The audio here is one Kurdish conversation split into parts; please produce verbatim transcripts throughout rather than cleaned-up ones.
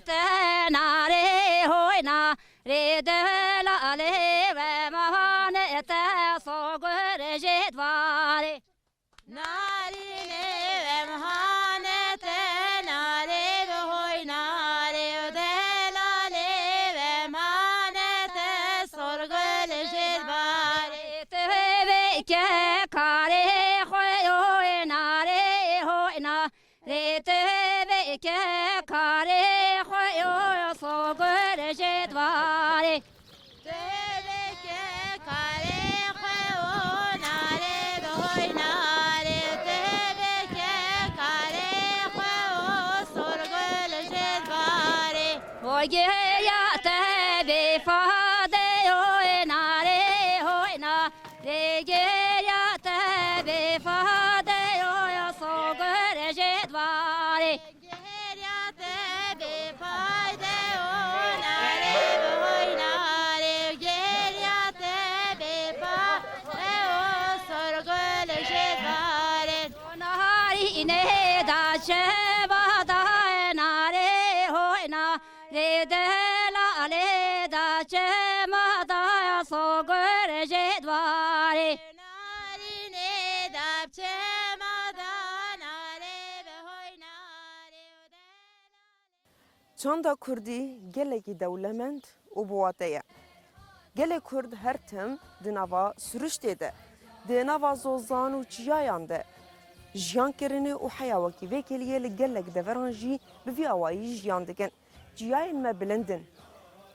Te narê hoyna rê delalê ve mahane te sogor jê dvarê. Narînê ve mahane te narê ve hoy narê û delalê ve mahane te sorgul jê dvarê. Te ve ke karê xwe yo ê narê hoyna. Rê tevê ke karê xwe yo sogor jê dvarê. Tevê ke karê xwe o narê bi hoy narê. Tevê ke karê xwe o sorgol jê dvarê. O geriya te bê fade yo ê narê hoyna. Rê geriya te bê fade yo ya sogor jê dvarê. Geriya te bê fayde o nare bi hoy nare. Geriya te bê fayde o sorgol jê dvarê. Naharî ne da çeva da nare hoyna. Lê delalê da çema da ya sogor jê dvarê. Narînê da çema da nare bi hoy nare û delalê. Çanda kurdî gelekî dewlemend û bi wate ye. Gelê kurd her tim di nava siruştê de, di nava zozan û çiyayan de jiyan kirine û heya wekî vê kêliyê li gelek deveran jî bi vî awayî jiyan dikin. Çiyayên me bilind in.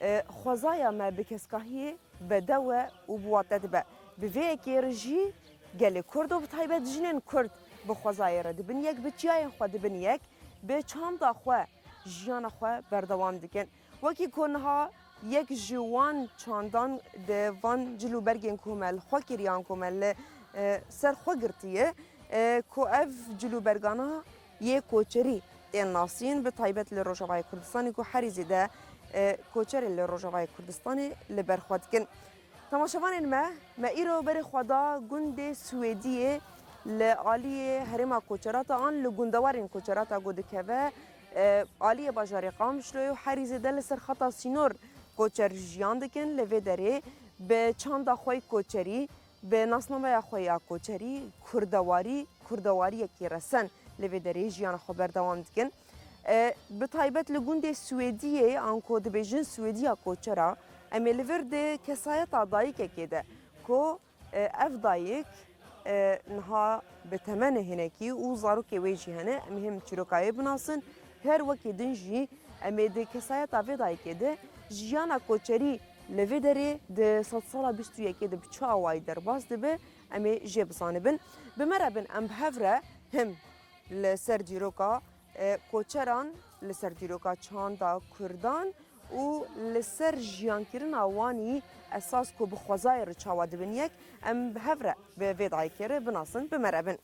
E, xwezaya me bi keskahiyê bedew e û bi wate dibe. Bi vê yekê re jî gelê kurd û bi taybet jinên kurd bi xwezayê re dibin yek, bi çiyayên xwe dibin yek, bi çanda xwe, jiyana xwe berdewam dikin. Wekî ku niha yek ji wan çandan di van cil û bergên ku me li xwe kiriyan, ku me li, e, ser xwe girtiye, e, ku ev cil û bergana yê koçerî tên nasîn, bi taybet li Rojavayê Kurdistanê ku herî zêde, e, koçerê li Rojavayê Kurdistanê li ber xwe dikin. Temaşevanên me, me îro berê xwe da gundê Swêdiyê li aliyê herêma Koçerata an li gundewarên Koçerata ku dikeve, e, aliyê bajarê Qamişloyê û herî zêde li ser xeta sînor koçer jiyan dikin. Li vê derê bi çanda xwe yê koçerî, bi nasnameya xwe ya koçerî, kurdewarî, kurdewariyekî resen li vê derê jiyana xwe berdewam dikin. E, bi taybet li gundê Swêdiyê, anku dibêjin Swêdiya Koçera, em ê li vir di kesayeta dayikekê de, ku, e, ev dayik, e, niha bi temene hinekî û zarokê wê jî hene, em ê him çîroka wê binasin, her wekî din jî em ê di kesayeta vê dayikê de jiyana koçerî li vê derê di sedsala bîst û yekê de bi çi awayî derbas dibe, em ê jê bizanibin. Bi me re bin, em bi hev re him li ser dîroka, e, koçeran, li ser dîroka çanda kurdan û li ser jiyankirina wanî esas ku bi xwezayê re çawa dibin yek, em bi hev re bi vê dayikê re binasin, bi me re bin.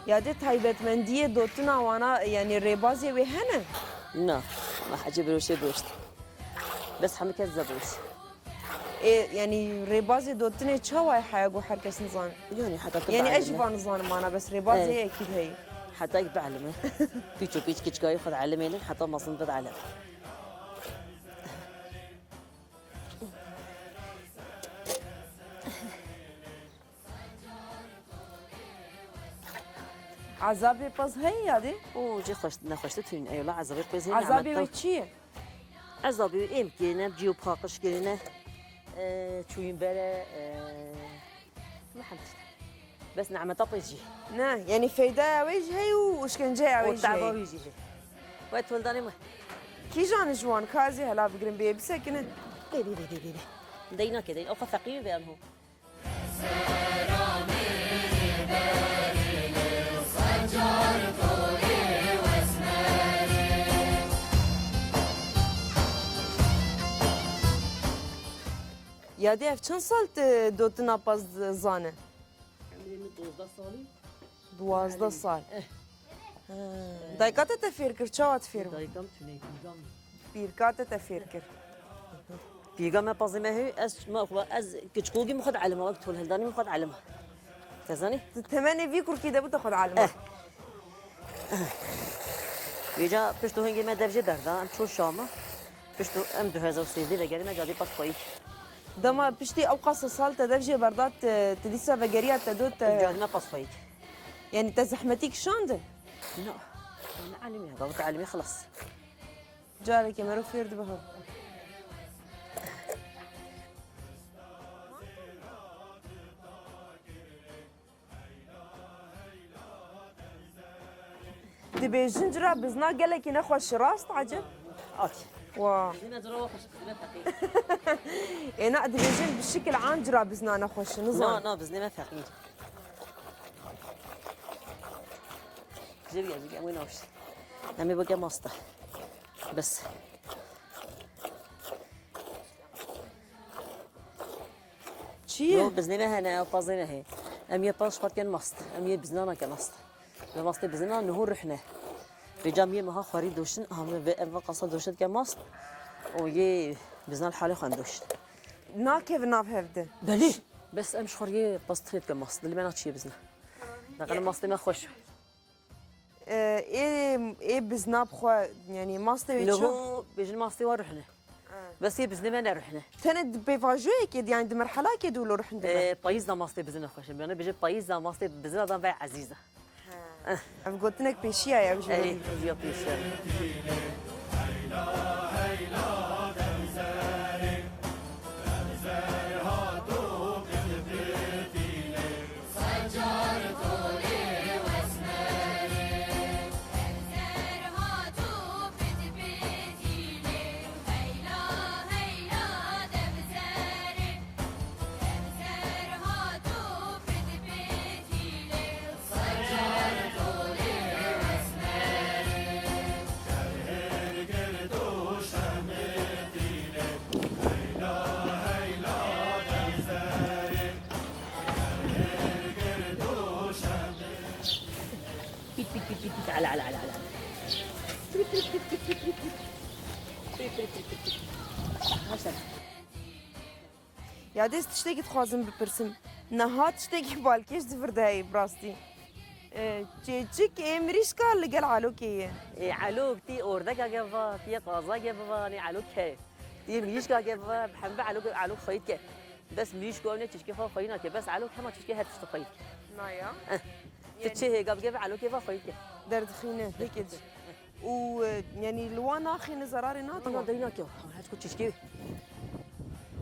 Yadê taybetmendiyê dotina wana, yanî rêbazê wê hene? Na, me hecî biroşê biroşt. Bes hemî kes ze biroşt. Ê, yanî rêbazê dotinê çawa ye heya ku her kes nizane? Yanî heta tu Yanî ez jî bielime. Van nizanim ana, bes rêbazê Evet. Yekî heye. Heta ek bielime. Pîç û pîç kiçkayê xwe dielimênin, heta mezin bielime. Ezabê pez heye yadê? O, cê xweş, nexweştir tune. Eyvallah, ezabê pez heye, Ezabê nehmet wê çi ye? Ezabê wê êm kirine, cî û paqij kirine. E, çûyîn bere, e, ne hem tişt. Bes nehmeta pez jî. Ne, yanî feydeya wê jî heye û û işkenceya wê O jî teba heye. Wî jî heye. We toldanê me. Kîjan ji wan ka ez ê hela bigrim bê bisekine? Bê, bê, bê, bê, bê, bê. Dey nake, dey. Ew xwe feqîr be anho. Yadê ev çend sal tu dotina pez zane? Emrê min dozdeh salî. Duwazdeh sal. Eh. Ha. Dayika te te fêr kir, çawa tu fêr bû? Dayikam tune, pîrga min. Pîrka te te fêr kir. Pîrga me pazê me hê, ez me xwe, ez kiçkogî min xwe dielima, wek tolhildanî min xwe dielima. Te zanî? Tu temenê vî kurkî de bû te xwe dielima. Eh. Vêca pişt û hingê me dev jê berda, em çûn Şama. Pişt û em du hezar û sêzdeh vegerî me cadê pas xweyî. Dema piştî ew qasa sal te dev jê berda, tu, tu dîsa vegeriya te do te Cadê me pas xweyî. Yanî te zehmetî kişandin? Na. Ne elimî, gavit elimî xilas. Carekê mero fêr dibe hev. Dibêjin cira bizna gelekî nexweş e, rast eceb? Ak. Wa. Bizina cira wa xweş, bizina feqîr. Êna dibêjin bi şikil an cira bizna nexweş e, nizan. Na, na, biznê me feqîr. Jê bige, jê bige, em wê navşt. Em ê bike masta. Bes. Çi ye? Yo, biznê me hene, ew pazê me heye. Em yê paz xwar ken mast. Em yê bizna nake mast. Ve mastê bizna niho ruhne. Vêca em yê meha xwarî doşin, ha me ve ev qasa doşin ke mast. O yê bizna li halê xwe doşin. Nakeve nav hev de. Belê. Bes em ji xwar yê paz têt ke mast. Dilê me naçiye bizna. Naqene mastê me xweş. Ê, ê bizna bi xwe, yanî mastê wê çi? Niho bêjin mastê wa ruhne. Ha. Bes yê biznê me neruhne. Tenê di pêvajoyekê de, yanî di merhelakê de wilo ruhne dibe? Ê, payîz da mastê bizin xweş e. Yanî bêje payîz da mastê bizin da ve ezîz e. Ha. Ev gotinek pêşiya ye, ew ji Erê, ya pêşiya. Pit, pit, pit, pit, pit. Ala, ala, ala, ala. Pit, pit, pit. Pit, pit, pit, pit, pit. Maşallah. Ya dê ez tiştekî dixwazim bipirsim. Niha tiştekî balkêş di vir de heye bi rastî. E, çêçik ê mirîşka li gel alokê ye. Ê, alok tî ordeka ge biva, tî taza ge biva, nê alok ke. Tî mirîşka ge biva, hembe alok, alok xweyî dike. Bes mirîşko ew ne çişkê xwe xweyî nake. Bes alok hema çişkê her tiştî xweyî dike. Naya. Eh. Tu çi hêga bike ve alokê va xweyî dike. Derdixîne, hêkê diş. Û, e, yanî li wan naxîne zerarê nate wan? Ana, dey nake. Her çiko çişkê wê.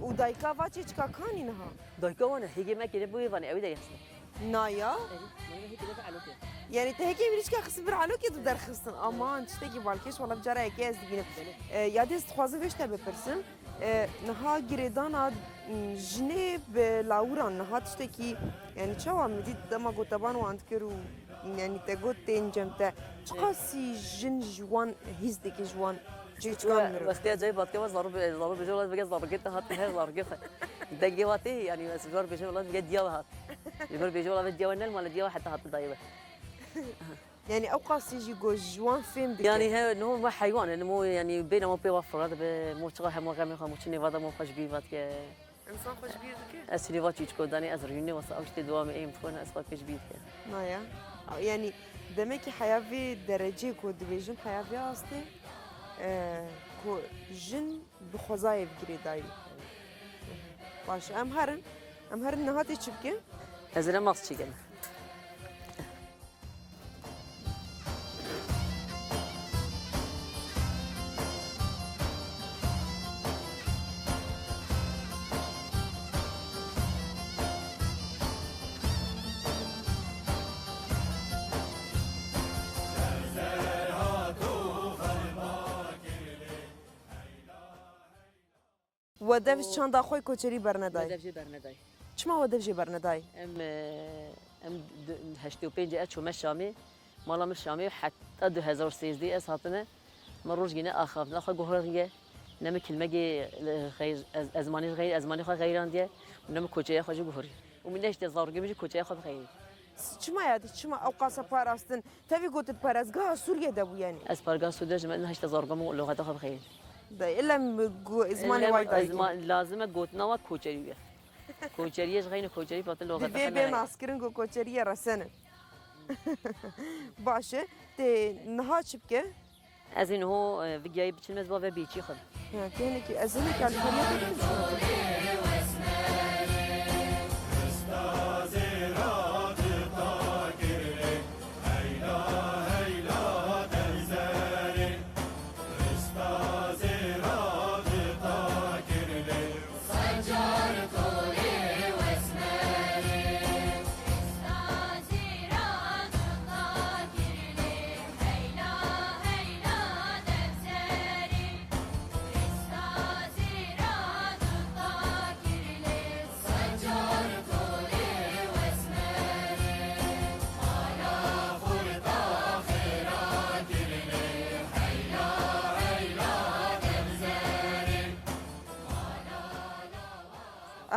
Û dayika va çêçika kanî niha? Dayika wan e, hêgê me kêne bûyê vanê, ew ê de yexsine. Na ya? Erê, vanê hêgê de alokê. Yanî te hêkê mirîşka xistin bir alokê tu derxistin. Aman, tiştekî balkêş, wala bi cara yekê ez dibînim. Belê. E, ya dê ez dixwazim vê ji te bipirsim. E, niha girêdana, m, jinê bi lawiran niha tiştekî, yanî çawa min dît dema goteban wan dikir û, yanî te got tên cem te. Çiqasî jin ji wan hîs dike ji wan çêçikan mirov? Wextê ecayî batkeva zarû be-, zarû bêje wela bige zarûgê te hat, her zarûgê xwe. Dengê wa tê, yanî ez ji wan bêje wela bige diya we hat. Ji wan bêje wela ve diya we nelmale diya we heta hat dayê we. Yani ew qasî jî ku ji wan fêm dike. Yani he, no, me heywan e, mo, yani bêhna mo pê wa fira dibe, mo çiqa hema xemê xwe, mo çi nêva de mo xwe ji bîr ve dike. Însan xwe ji bîr dike? Ez şirî va çîçko danê, ez rûnê wesa ew ji tê dua me êm dixwin, ez xwe pê ji bîr dike. Na ya. Yani demekî heya vê derecê ku dibêjin heya vê astê, e, ku jin bi xwezayê bi girêdayî. Baş, em herin, em herin niha tê çi bikin? Ez ê mas çêkim. We dev çanda xwe koçerî bernedayî? We dev jê bernedayî. Çima we dev jê bernedayî? Em, e, em du-, heştê û pêncê ez çûme Şamê. Mala min Şamê heta du hezar û sêzdeh ez hatime. Me rojgîne axaftina xwe guheriye. Ne min kilmegê, e, xeyr, ez, ezmanî xeyr, ezmanî xwe xeyrandiye. Û ne min koçeya xwe jî guheriye. Û min nehişte zarokê min jî koçeya xwe bixeyirî. Çima ya dî? Çima ew qasa parastin? Tevî gotin parêzgeha Sûriyê de bû yani. Ez parêzgeha Sûriyê de ji me nehişte zarokê min loxeta xwe bixeyirî. De, illa em go-, zimanê Illa wayî dayî. Lazim e gotina wa koçerî ye. Koçerî ye, ji xeynî koçerî fatin loxeta xwe nayê. Divê bê naskirin ku koçerî ye resene. Baş e, tê niha çi bike? Ez ê niho, e, vigiyayê biçin, ez ba ve bêçî xwin. Ha, tê hinekî, ez hinekî alîkariya xwe bikim.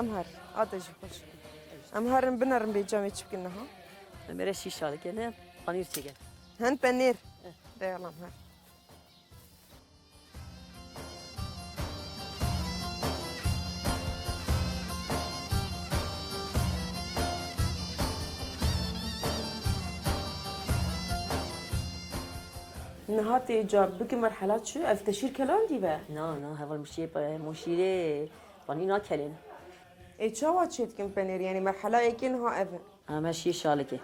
Em her, a te jî xweş. Em herin binerin bê camê çi bikin niha? Em ê re şîş şalike ne, panîr çêke. Hin penêr. Eh. De yalan her. Niha tê ca biki merhela çi? Ev te şîr kelandî be? Na, na, heval muşiyê pe-, muşîrê panî nakelên. Ê çawa çê dikin penêr? Yani merhela yekê niha ev e? Ama şîr şalikê.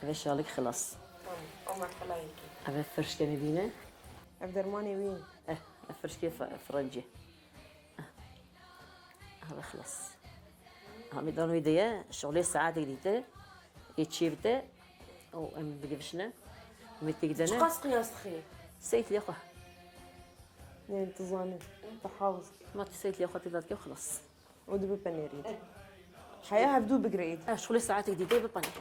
Ev şalik xilas. Tamam, o merhela yekê. Ev firşke nivîne. Ev dermanê wî. Eh, ev firşkê fe-, frencî. Eh. Ev xilas. Hamî dan wî de ye, şixulê saetek dîte, ê çê bite, û em bigivişine. Em ê têk dene. Çiqas qiyas dixî? Seyt lê xwe. Yani tu zanî, tu hawiz. Ma tu seyt lê xwe tê dadike xilas. û dibe penêrî. Heya hevdû bigire êdî. Eh, şixulê saetek dîtê bi penêr.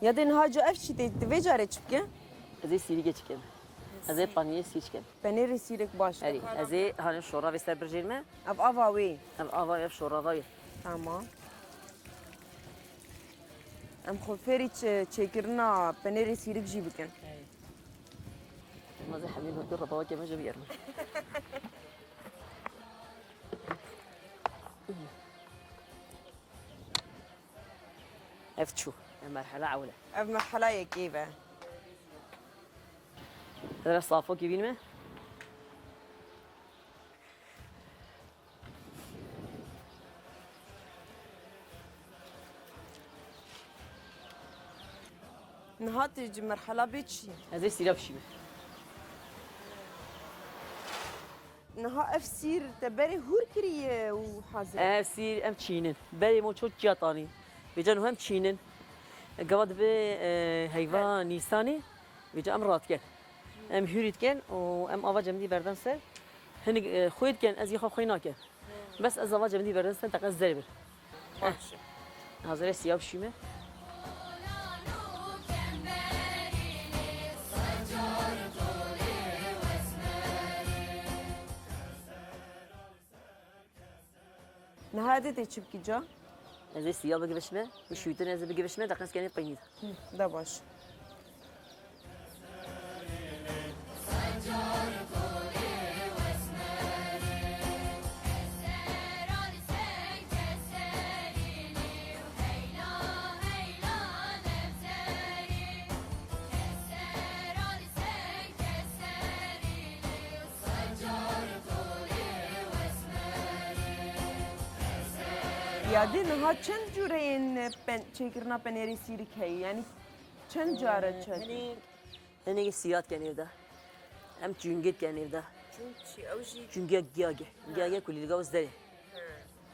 Ya dê niha ca ev çi tê, tu vê carê çi bike? Ez ê sîrîkê çikim. Ez ê paniyê sîr çikim. Penêrê sîrek baş e. Erê, ez ê hanê şoravê ser birjêrime. Ev ava wê. Ev ava, ev şorava wê. Tamam. Em xwe fêrî çi-, çêkirina penêrê sîrek jî bikin. Erê. Ma zê hemî gotu rebawekê me jî biyerme. Ev çû. Ev merhela ewil e. Ev merhela yekê ve. Zira safokî bînime. Niha tu ji merhela bê çi? Ez ê sîra bişîme. Niha ev sîr te berê hûr kiriye û hazir e? Ev sîr em çînin. Berê mo ço çiya tanî. Vêca niha em çînin. Gava dibe, e, heyva Nîsanê. Vêca em radikin. Em hûrî dikin û em ava cemidî berdan ser. Hinek, e, xwê dikin, ez yê xwe xwê nakim. Bes ez ava cemidî berdan ser, teqez zerê bir. Baş e. Hazir e, sîya bişîme. Niha dê tê çi bikî ca? Ez ê siya bigivişme, bi şûtin ez ê bigivişme, deqen ez kenê peynî de. Hı, de baş. Ya dê niha çend cûreyên pen, çêkirina penêrê sîrik heye? Yanî çend care çêkir? Hinî, hinî siyat kenê de. Em çûngêt kenê de. Çûng çi? Ew jî Çûngiya giyage. Giyage kulîlga û zerê.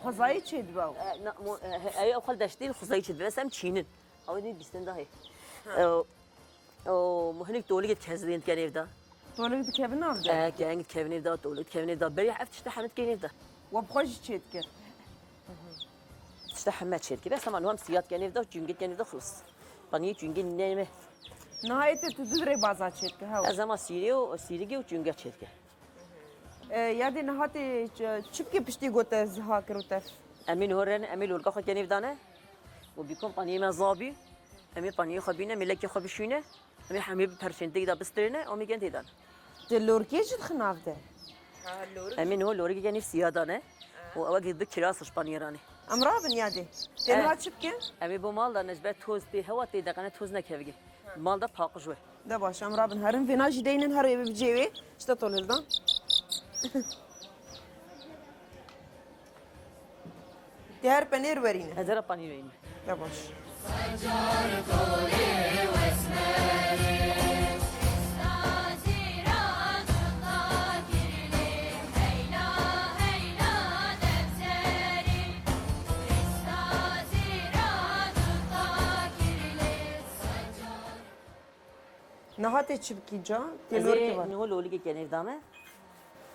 Xwezayî çêdibe ew. E, na, mo, e, he, ew xwe deştê xwezayî çêdibe. Em çînin. Ew dê bîstin dahê. Ew, ew, mo hinik toligê kezlên kenê de. Tolig dikevin nav de? E, keng dikevin de, tolig dikevin de. Berî ev tişte hemit kenê de. We bi xwe jî çêdikir. Tişte heme çêdikir. Bes hema niha em siyat kenê de, çûngêt kenê de xulus. Paniyê çûngê neyme. Nihayetê tu du rêbaza çêdikir, hew. Ez hema sîrê û sîrigê û çûnge çêdikir. E, ya dê niha tê ç-, çi bike piştî ku te ziha kir û te? Em ê niho re ne, em ê lorga xwe kenê vdane. Û bîkom paniyê me zabî. Em ê paniyê xwe bîne, em ê lekê xwe bişûne. Em ê hemî bi perçên têk de bistirêne, em ê gen têdan. Ti lorkê jî dixin nav de? Em ê niho lorikê kenê siya dane. Û ew ê bi kiras ji paniyê ranê. Em rabin ya dê. Tê niha çi bikin? Em ê bo mal de ne ji ber toz tê hewa tê deqene toz nekevigê. Mal de paqij we. De baş, em rabin herin vêna jî deynin her ê bibicê wê. Çi te tolê dan? Tê her penêr werîne. Ez her penîr weyîme. De baş. Niha tê çi bikî ca? Tê lorikê var. Niho lorikê kenê dame.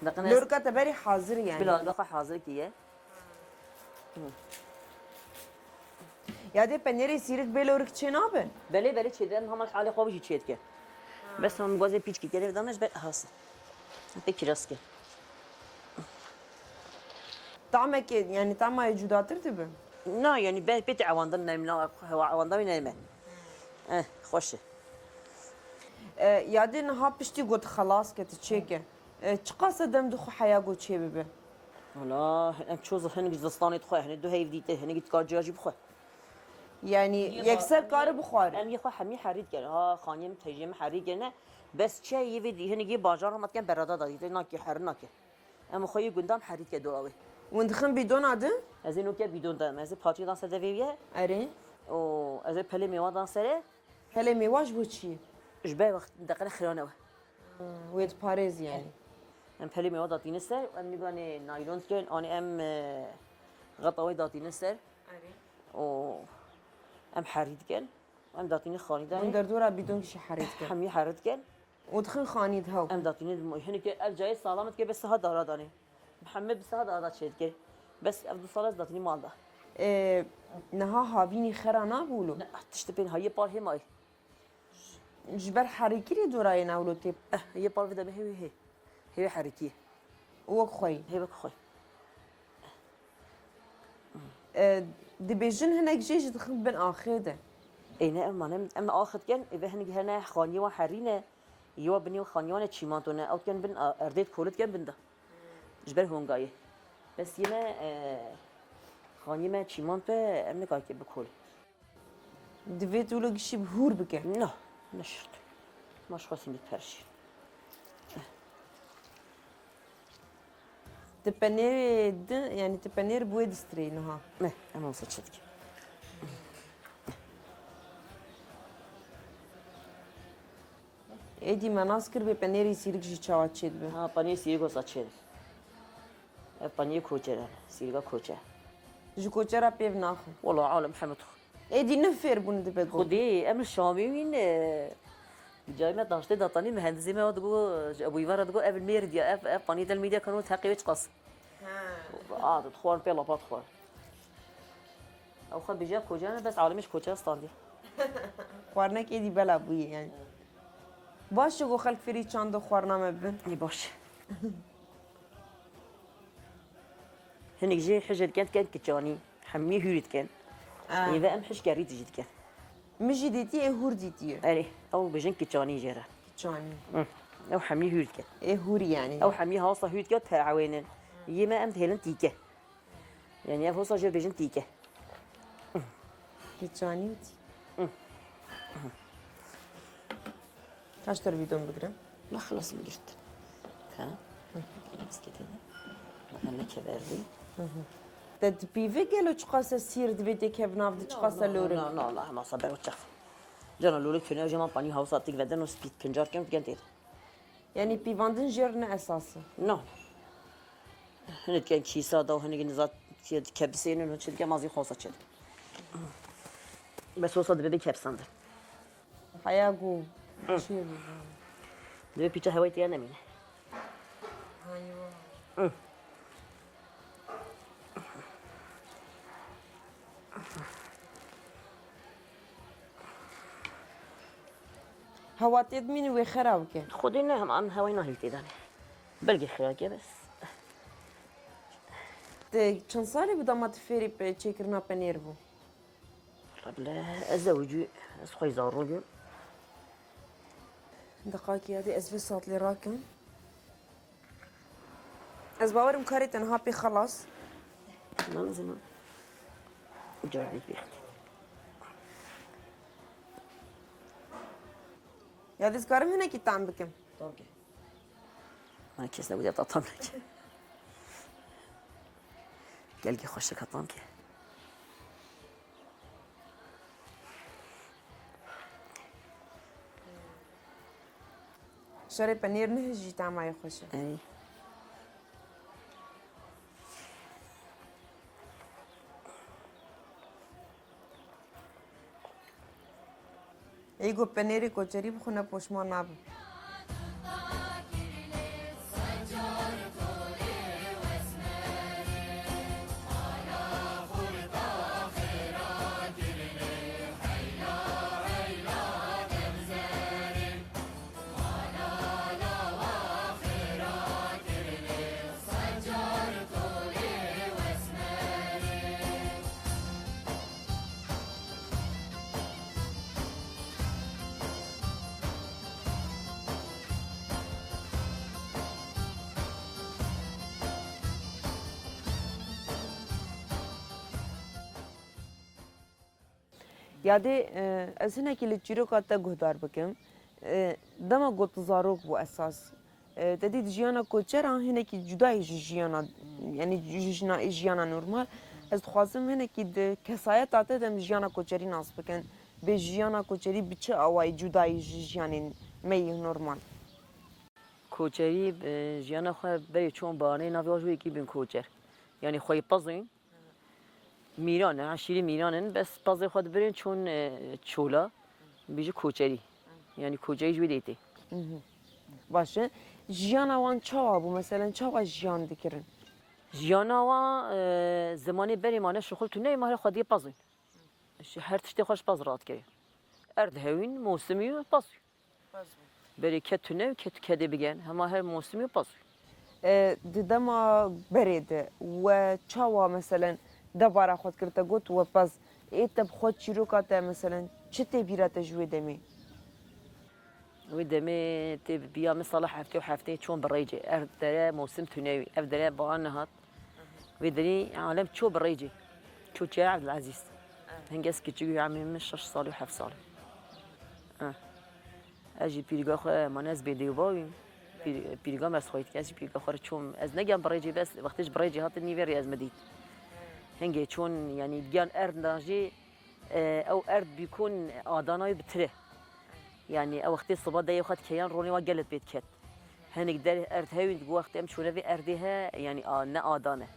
Lorika te berî hazir e yani. Bila, xwe hazir kiye. Ya dê penêrê sîrik bê lorik çê nabe? Belê, belê çê de. Em hema halê xwe jî çê dike. Bes em gazê pîçkî kenê dame ji ber hase. Pê kiras ke. Tamekê, yani tamayê cudatir dibe? Na, yani be, pê te ewandin neyme, na, hewa ewanda wî neyme. Eh, xweş e. E, ya dê niha piştî got xelas ke tu çêke. E, çiqas e dem dixwe heya got çê bibe? Wala, em ço zi-, hinek zistanê dixwe, hinek du heyv dîte, hinek dikar ciya jî bixwe. Yani yekser kare bixware. Em yê xwe hemî herî dikin. Ha, xaniyê min, teyjê min herî kirine. Bes çi ye, yê vê dî-, hinek yê bajar hema dikin berada da dîte, nake, herî nake. Em xwe yê gunda em herî dike dora wê. Hûn dixin bîdona din? Ez ê noke bîdon de, ez ê paçê dan ser devê wî ye. Erê. Û ez ê pelê mêwa dan serê. Pelê mêwa ji bo çi ye? Ji ber wext deqene xirane we. Wê diparêz yani. Em pelê mêwa datîne ser, em nîganê naylon dikin, anê em, e, xeta wê datîne ser. Erê. Û em herî dikin. Em datîne xanî de. Hûn derdora bîdon kişî herî dikin. Hemî herî dikin. Û dixin xanî de hew. Em datîne, hinekî ev cayê salam dike, bes siha dara danê. Mihemed bi siha dara çê dike. Bes ev du sal ez datîne mal de. E, niha havînî xera nabû lo? Ne, tiştê pê niha yê par hê mayî. Ji ber herîkirî dora yê newlo tê. Eh, yê par vide me hê hê. Hê herîkî. Û wek xweyî. Hê wek xweyî. E, dibêjin hinek jê jî dixin bin axê de. Ê ne, em, em, em ax dikin, ê ve hinek hene xaniyê wan herî ne, yê wa binê xaniyê wan e çîmanto ne, ew dikin bin, a, erdê kolê dikin bin de. Ji ber hongayê. Bes yê me, e, xaniyê me çîmanto ye, em nikarike bi kol. Divê tu wilo gişî bi hûr bike. Na, ne şert. Ma ji xwe sîndî perşî. Ti penêrê di, yani ti penêr bi wê distirê niha. Ne, em wisa çi dikin. Êdî me nas kir bê penêrê sîrik jî çawa çêdibe. Ha, penêrê sîrik wisa çêdibe. Ev penêrê koçer e, sîrika koçer. Ji koçera pêv naxwe. Wala alem hemet xwe. Êdî ne fêr bûn dibe got. Xwedê, em li Şamê wîn, e, carê me daştê datanî, mihendisê me wa digo, ji Ebûyîvar re digo, ev mêr diya, ev, ev panî del mîdiya kano teqê wê çiqas. Ha. A, dixwarin pê lapa dixwarin. Ew xwe bêje koçer ne, bes alemê ji koçera standî. Xwarinek êdî bela bûye yani. Baş e ku xelk fêrî çanda xwarina me bibin. Ê baş. Hinek jî hije dikin, dikin kiçanî. Hemî hûr dikin. Ah. Ê ve em hişkerî jî dikin. Min jî dîtiye, hûr dîtiye. Erê, ew bijin kiçanî jê re. Kiçanî. Hı. Ew hemî hûr dikin. Ê hûr yani. Ew hemî hasa hûr dikin, terawênin. Yê me em dihêlin tîke. Yani ev hosa jê bêjin tîke. Kiçanî û tîke. Hı. Kaç tane bidon bigirim? Ma xelas min girt. Ha? Hı. Bisketê de. Baka ne keverdî. Hı hı. Te di pîvê gelo çiqas e sîr divê tê kev nav de çiqas e lorin? No, no, no, no, masa ber o çax. Cana lorê kune jema pani hawsa tik veden o spît kincar kem gen tê. Yani pîvandin jêr ne esas e? No. Hinek kîsa da, hinek nizat kebisênin, çi dike mazî xosa çi. Bes xosa dibe bê kebisandin. Haya ku Hı. çi Dibe pîça hewayê têya nemîne. Haywa. Hı. Hewa tê dimîne wê xera bike. Xwedê ne, em, em hewayê nahîl tê danê. Belkî xera ke bes. Te çend salî bû dema tu fêrî pe-, çêkirina penêr bû? Wala bile, ez zewicî, ez xwey zarok im. Deqakî yadê ez vê satlê rakim. Ez bawerim karê te niha pê xelas. Nan zina. Cevabê pêxtî. Ya ez karim hinekî tam bikim. Tamam ki. Bana kes ne bu tam ki. Gelkî xweşik tam ki. Şerê penêr nihijî tamayê xweş e. Ey. Ey ku penêrê koçerî bixwe ne poşman nabe. Yadê, e, ez hinekî li çîroka te guhdar bikim. E, dema got zarok bû esas. E, te dît jiyana koçera hinekî cuda yî ji jiyana, yanî ji jina-, jiyana normal. Ez dixwazim hinekî di kesayeta te de em jiyana koçerî nas bikin. Bê jiyana koçerî bi çi awayî cuda yî ji jiyanên me yê normal? Koçerî, e, jiyana xwe berê çûn bahaneyê navê wan ji wê yekî bûn koçer. Yanî xweyî pezên. Mîran e, eşîrî Mîran in, bes pezê xwe dibirin çûn, e, çola, bêjî koçerî. Yanî koçerî ji wê dê tê. Mhm. Baş e. Jiyana wan çawa bû? Meselen çawa jiyan dikirin? Jiyana wan, e, zimanê berê mane şixul tune, ma her xwediyê pezin. Ji her tiştê xwe ji pez radikirê. Erd hewîn, mosimî û pez. Berê ke tune û ke tu kedê bigen, hema her mosimî û pez. E, di dema berê de we çawa, meselen, debara xwe dikir, te got we pez, ê te bi xwe çîroka te, meselen, çi tê bîra te ji wê demê? Wê demê tê bi biya min sala heftê û heftê çûn bi rêcê. Ev dere mosim tune wî, ev dere bahar nehat. Wê derî alem çû bi rêcê. Çû çiya Evdilezîz. Hingê ez kiçik bû, emî min şeş sal û heft sal. Eh. Ez jî pîrga xwe, mane ez bêdêva bûm. Pîr-, pîrga me ez xweyî dike, ez jî pîrga xwe re çûm. Ez negiyan bi rêcê, bes wextê ji bi rêcê hatin nîvê rê ez me dît. Hingê çûn, yanî digiyan erd dan jî, e, ew erd bîkon Adana wî bi tir e. Yanî ew wextê siba deyê xwe dikeyan ronê wa gelek pê diket. Hinek der erd hewîn digo wextê em çûne vê erdê he, yanî a, ne adan e.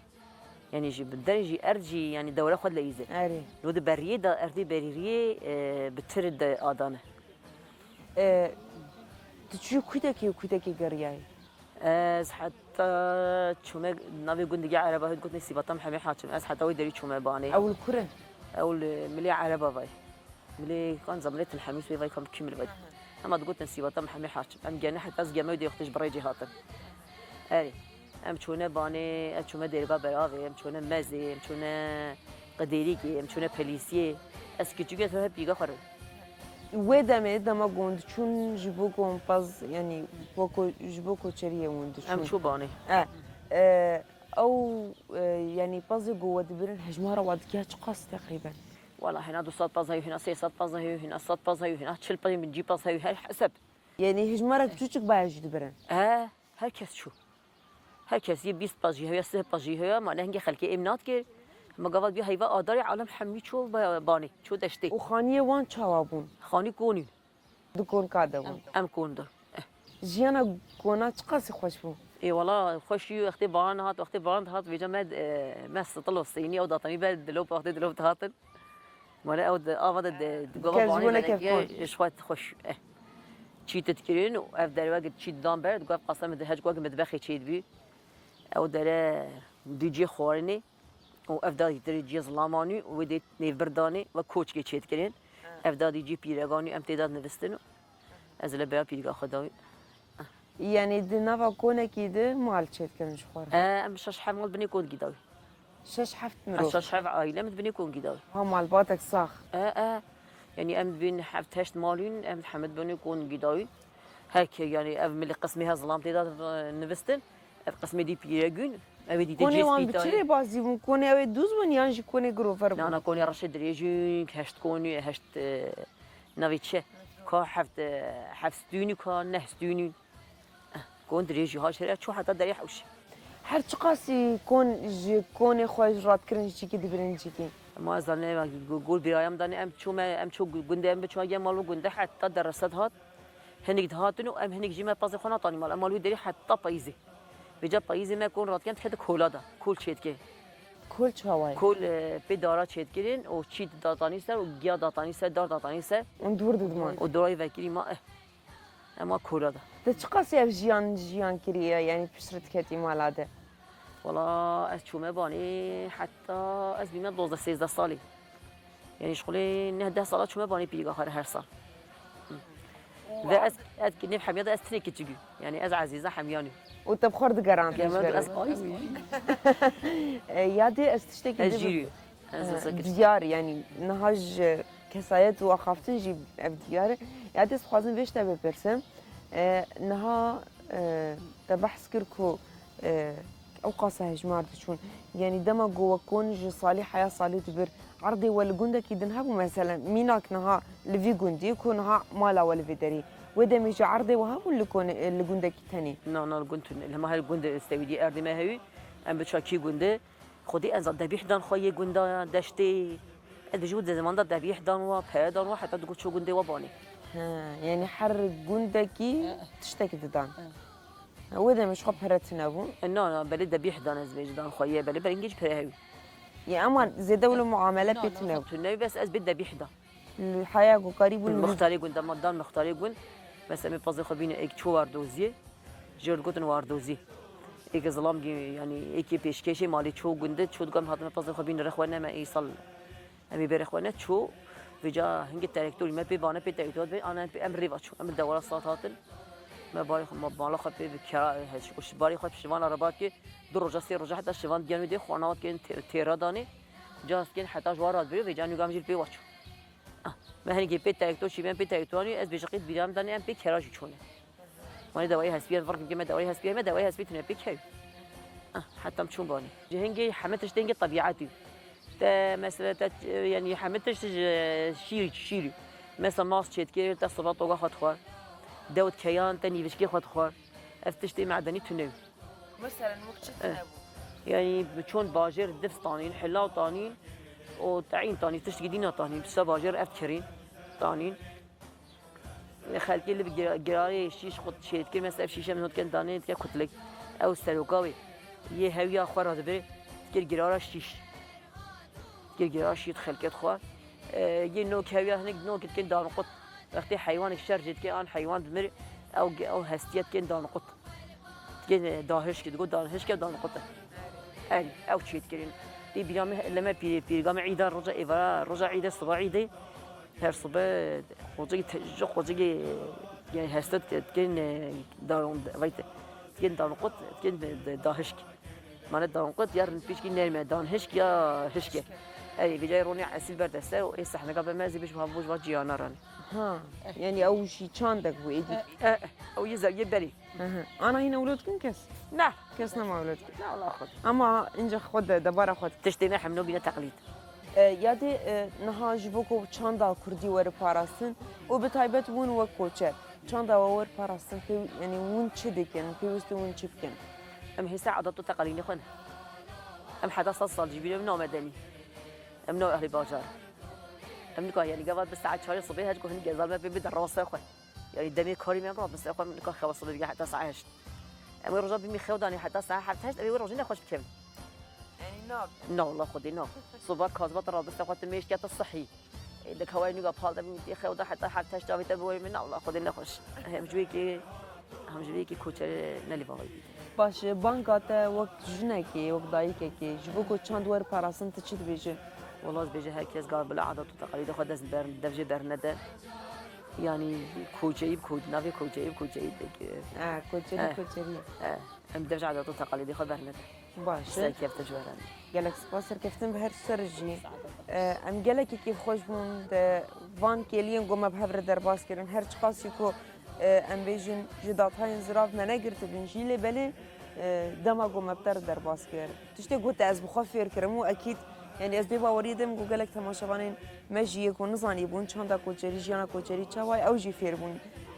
Yanî ji bi derê jî erd jî yanî dewre xwe dileyîze. Erê. Lo di beriyê de erdê berîriyê, e, bi tir de adan e. E, tu çû kutekî û kutekî geriyayî? Ez heta çûme navê gundî ge ereba hûn gotinê Sîvata Mihemê Haçim. Ez heta wê derî çûme banê. Ew li kur e? Ew li milê ereba vay. Milê kan za milê Til Hemîs wê vay kam kim li vay. Hema digotin Sîvata Mihemê Haçim. Em gene heta ez geme wê dê wextê ji bi rêcê hatin. Erê. Em çûne Banê, em çûme Dêrga Beravê, em çûne Mezê, em çûne Qidêrîkê, em çûne Pelîsiyê. Ez kiçûkê hep pîga xwe re. Wê demê dema gon diçûn ji bo ku em pez, yanî weko ji bo koçeriyê wan diçûn. Em çû Banê. E, e, ew, e, yanî pezê ku we dibirin hejmara we dikiya çiqas teqrîben? Wala hêna du sed pez heyû, hêna sê sed pez heyû, hêna sed pez heyû, hêna çil pez, pêncî pez heyû, her heseb. Yanî hejmara kiçûçik baye jî dibirin. E, her kes çû. Her kes yê bîst pez jî heye, sih pez jî heye, ma ne hingê xelkê êm nadikir. Ma gava dibiya heyva adarê alem hemî çû ba-, Banê, çû deştê. Û xaniyê wan çawa bûn? Xanî konîn. Di konka de bûn. Em kon de. Jiyana kona çiqasî xweş bû? Ê wala xweş jî wextê baran hat, wextê baran dihat vêca me, e, me stil û sênî ew datanî ber dilop, wextê dilop dihatin. Mane ew di ava de di, di gava Kes ji banê bo ne belediye kevkon. Ji xwe xweş. Eh. Çî tu dikirin û ev derve çî didan ber, di gava qasem de hec gwa ki medbexê çê dibî. Ew dere dû cê xwarinê û ev da dîtir cê zilamanî û wê dê nêvbirdanê ve koçkê çê dikirin. Ev da dî cê pîreganî em tê da nivistin û ez li bera pîrga xwe dawî. Yanî di nava konekî de mal çêdikirin ji xwe re? E, em şeş heft mal binê kongî dawî. Şeş heft mirov. Şeş heft aîle min binê kongî dawî. Ha malbatek sax. E, e. Yanî em dibîn heft heşt malîn, em hemid binê kongî dawî. Her ke yanî ev milî qismê he zilam tê da, e, nivistin. Ev qismê dî pîregûn. Ev ê dî te Konê wan bi çi cêspîtayê. Rê bazî bûn? Konê ew ê dûz bûn yan jî konê girover bûn? Na, na, konê reşê dirêjîn, heşt konî, heşt, e, navê çi? Ka heft, e, heft stûnî ka neh stûnî. Kon dirêjî ha şerê çû heta derê hewşê. Her çiqasî kon ji konê xwe ji radikirin ji çîkî dibirin cîkî? Ma ez zanî gol birayam danê em çû me, em çû gundê em biçû gel mal û gundê heta derese dihat. Hinik dihatin û em hinik jî me pezê xwe natanî mal. Em mal wî derî heta payîzê. Vêca payîzê me kon radikin dikete kola da. Kol çêdike. Kol çawa ye? Kol, e, pê dara çêdikirin û çî datanî ser û giya datanî ser, dar datanî ser. Û dûr didiman. Û dorayî vekirî ma, eh. Ema kola da. Te çiqas ev jiyan jiyan kiriye, yanî piştre diketî mala de? Wala ez çûme banê heta ez bîme dozdeh sêzdeh salî. Yanî ji xulê neh deh sala çûme banê pîrîga xwe re her sal. Ve ez, ez nêv hemiya de ez tinê kiçik û. Yanî ez ezîza hemiyan û. Û te bi xwe re digerand. Gerand ez ayî. E, ya dê ez tiştekî Ez jî. Ez e, diyar, yanî niha ji kesayet û axaftin jî ev diyar e. Ya dê ez dixwazim vê ji te bipirsim. E, niha, e, te behs kir ku, e, ew qasa hejmar diçûn. Yanî dema ku we kon ji salî heya salî dibir, erdê we li gundekî din hebû, meselen, mînak niha li vî gundî ku niha mala we li vê derî. Wê demê jî erdê we hebûn li konê, li gundekî tenê? Na, na, li gund tune. Hema her gund stewîdî erdê me hewî. Em bi çakî gunde. Xwedî ez debîh dan xwe yê gunda deştê. Ez bijî de zemanda debîh dan wa, pere dan wa, heta digot ço gundê wa banê. He, yanî her gundekî tiştekî didan. He. Wê demê ji xwe pere tune bû. E, na, na, belê debîh dan ez bêjî dan xwe yê, belê berengê jî pere hewî. Yê ema zêde wilo muamele pê tune bû. Tune bes ez bê debîh dan. Li heya ku karî bûn. Mixtarê gund, dema dan mixtarê gund. Mesela me pazê xwe bîne êk çû wardoziyê. Jê re digotin wardozî. Êk zilam gî, yanî êkê pêşkêşê malê çû gund, çû digot em hatine pazê xwe bîne rexwe ne me îsal. Em ê bê rexwe ne çû. Vêca hingê terektorî me pê bane pê terektor dibê, ana em pê, em rêva çû. Em li dewara sat hatin. Me barê xwe, me mala xwe pê bi kera, he, ji barê xwe şivan araba kê. Du roja, sê roja heta şivan diyan wê dê xwana wat kên tê-, têra danê. Caz kên heta ji wan radibirê, vêca nûgam jî li pê wa çû. Ah, me hinekî pê terektor çî, me pê terektoranî, ez bêjim qît bîran danê, em pê kera jî çûne. Wanê dawayê hespiyê, vir me dawayê hespiyê, me dawayê hespiyê tune pê key. Ah, heta em çûn banê. Ji hingê heme tişt hingê tebîetî. Te mesela te, yanî heme tişt ji şîr, şîr. Mesela mas çêdikir, te siba toga xwe dixwar. Dewt keyan, te nîvişkê xwe dixwar. Ev tiştê medenî tune. Meselen, wek çi tune bû? Yanî bi çond bajêr div tanîn, hilaw tanîn û teîn tanîn, tiştekî dî natanîn. Bi se bajêr ev kirîn tanîn. Xelkê li bi gira-, girarê şîş xwe çêdikir, mesela ev şîşe min hot ken danê dike kutlek. Ew seroka wê yê hewiya xwe re dibê, dikir girara şîş. Girgira şît xelkê dixwar. E, yê nok hewiya hinek nok dikin danqut. Wextê heywanek şer jê dike, an heywan dimir, ew, ew hestiye dikin danqut. Dikin, e, dahişke, digot dahişke danqut e. Erî, ew çê dikirin. Dê bîra me, leme pîrê, pîrga me îda roja êvara, roja îde, siba îde. Her sibe, xocekî te-, ji xocekî, e, heste dikin, e, daron, veyte. Dikin danqut, dikin dahişk. Mane danqut ya rinpişkî nerme, danhişk ya hişkek. Ey, vîcayê ronî esîl ber deste û ê sehneka be mezî biş va bûj va ciyana ran. Ha, yani ew jî çandek bû êdî. E, e, ew yê zeviyê berî. Hı hı. Ana hîn ewlod kin kes? Ne. Kes nema ewlod kin. Ne, Allah xwe. Ama ince xwe de, debara xwe. Tiştê me hemno bîne teqlîd. E, yadê, e, niha ji bo ku çanda kurdî were parastin û bi taybet hûn wek koçer. Çanda we wer parastin, pêw-, yani hûn çi dikin, pêwîst e hûn çi bikin? Em hêsa edat û teqalînê xwe ne. Em heta sed sal jî bîne, em namedenî. Em ne ehlî bajar. Em nika yani gava bi saet çarê sibê her ku hin gezal me pê bide rastê xwe. Yani demê karî me em rast bi ser xwe em nika xewa sibê bige heta saet heşt. Em wê roja bimî xew danî heta saet heft heşt, em ê wê rojê nexweş bikevin. Yani na. Na, wala Xwedê na. Soba kazba te rabiste xwe, tu mêştiya te sihî. Ê, di kawayê nûga pal de bimî tê xew da heta heft heşt avê te bi wê min, na, wala Xwedê nexweş. Hem ji wê kê, hem ji wê kê koçerê nelî bavayî bî. Baş e, banga te wek jinekê, wek dayikekê, ji bo ku çand wer parastin tu çi dibêjî? Wala ez bêje her kes gava bila adat û teqalîdê xwe dest ber, dev jê bernede. Yani koçeyî bi koç-, navê koçeyî bi koçeyî dike. Ha, koçerî, Eh. koçerî. Eh, em dev ji adat û teqalîdê xwe bernede. Baş e. Serkeftin ji we re. Gelek spas, serkeftin bi her ser jî. E, em gelekî kêfxweş bûn de van kêliyên ku me bi hev re derbas kirin. Her çiqasî ku, e, em bêjin ji datayên zirav me negirtibin jî, lê belê, e, dema ku me bi te re derbas kir. Tiştê ku te ez bi xwe fêr kirim û ekîd, yani ez bê baweriyê de me ku gelek temaşevanên me jî yê ku nizanîbûn çanda koçerî, jiyana koçerî çawa ye, ew jî fêr bûn.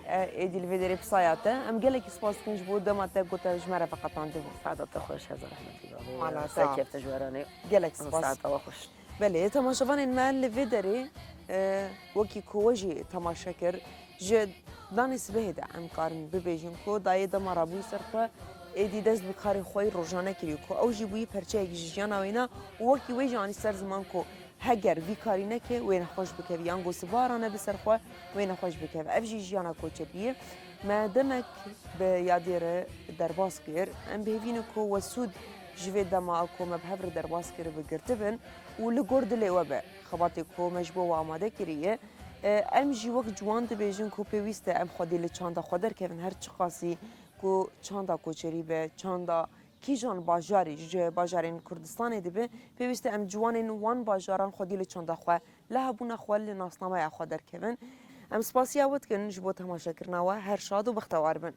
E, êdî li vê derê bi saya te. Em gelekî spas dikin ji bo dema te ku te ji me re veqetandibû. Saeta te xweş, hezar rehmetî be. Mala te. Serkeftin ji we re ne. Gelek spas. Saeta we xweş. Belê, temaşevanên me li vê derê, e, wekî ku we jî temaşe kir, ji danê sibehê de em karin bibêjin ku dayê dema rabûyî ser xwe, êdî dest bi karê xwe yî rojane kiriye ku ew jî bûyî perçeyek ji jiyana wêna û wekî wê jî anî ser ziman ku heger vî karî neke, wê nexweş bikevî, yan ku siba rane bi ser xwe, wê nexweş bikeve. Ev jî jiyana koçerî ye. Me demek bi yadê re derbas kir. Em bi hêvî ne ku we sûd ji vê dema ku me bi hev re derbas kiribe girtibin û li gor dilê we be. Xebatê ku me ji bo we amade kiriye. E, em jî wek ciwan dibêjin ku pêwîst e em xwedî li çanda xwe derkevin, her çiqasî ku çanda koçerî be, çanda kîjan bajarî ji bajarên Kurdistanê dibe, pêwîst e em ciwanên wan bajaran xwedî li çanda xwe, li hebûna xwe, li nasnameya xwe derkevin. Em spasiya we dikin ji bo temaşekirina we, her şad û bextewar bin.